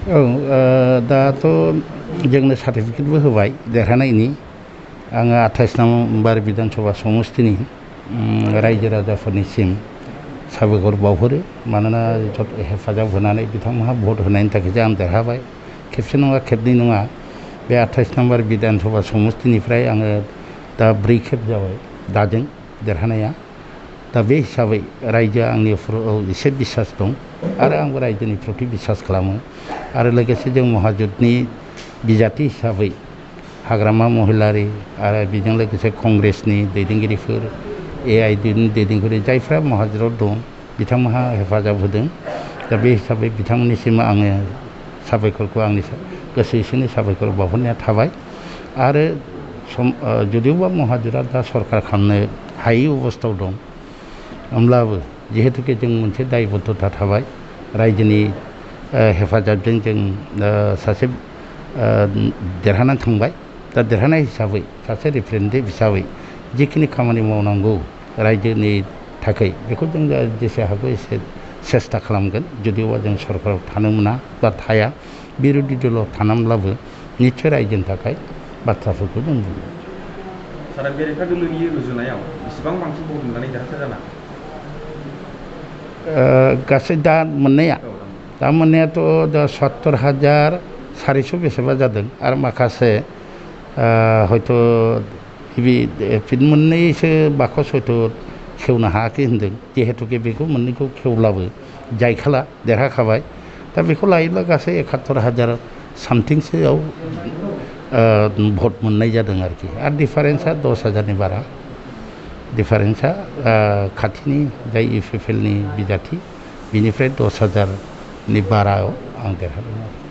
औ दाथ' जोंनो सार्टिफिकेटबो होबाय देरहानायनि आङो 28 नम्बर बिधान सभा समस्तिनि रायजो राजाफोरनिसिम साबायखर बावहरो मानोना हेफाजाब होनानै बिथांमोनहा भट होनायनि थाखायसो आं देरहाबाय खेबसे नङा खेबनै नङा बे 28 नम्बर बिधान सभा समस्तिनिफ्राय आङो दा 4 खेब जाबाय दाजों देरहानाया दा बे हिसाबै रायजोआ आंनि एसे बिसास दं आरो आंबो रायजोनि प्रति बिसास खालामो आरो लोगोसे जों महाजुथनि बिजाथि हिसाबै हाग्रामा महिलारि आरो बेजों लोगोसे कंग्रेसनि दैदेनगिरिफोर AIDनि दैदेनगिरि जायफ्रा महाजुथाव दं बिथांमोनहा हेफाजाब होदों दा बे हिसाबै बिथांमोननिसिम आङो साबायखरखौ आंनि गोसो एसेनि साबायखर बावहरनाया थाबाय आरो जुदियोबा महाजुथआ दा सरकार खालामनो हायै अबस्थायाव दं होमब्लाबो जिहेतुके जों मोनसे दायबद्धता थाबाय रायजोनि हेफाजाबजों जों सासे देरहानानै थांबाय दा देरहानाय हिसाबै सासे रिप्रेजेन्टेटिभ हिसाबै जिखिनि खामानि मावनांगौ रायजोनि थाखाय बेखौ जों जेसे हागौ एसे सेस्था खालामगोन जुदियोबा जों सरकाराव थानो मोना बा थाया बिरोधि दलाव थानानैब्लाबो निस्सय रायजोनि थाखाय बाथ्राफोरखौ जों बुङो। सारा बेरेखा दोलोनि रुजुनायाव बेसेबां बांसिन भट मोननानै देरहासार जाना गासै दा मोननायाथ' दा 70,400 बेसेबा जादों आरो माखासे हयथ' फिन मोननैसो बाकस हयथ' खेवनो हायाखै होनदों जिहेतुके बेखौ मोननैखौ खेवब्लाबो जायखाला देरहाखाबाय दा बेखौ लायोब्ला गासै 71,000 सामथिंसोआव भट मोननाय जादों आरोखि आरो डिफारेन्सा 10,000नि बारा डिफारेन्सा खाथिनि जाय UPPLनि बिजाथि बिनिफ्राय 10,000नि बारायाव आं देरहादों आरो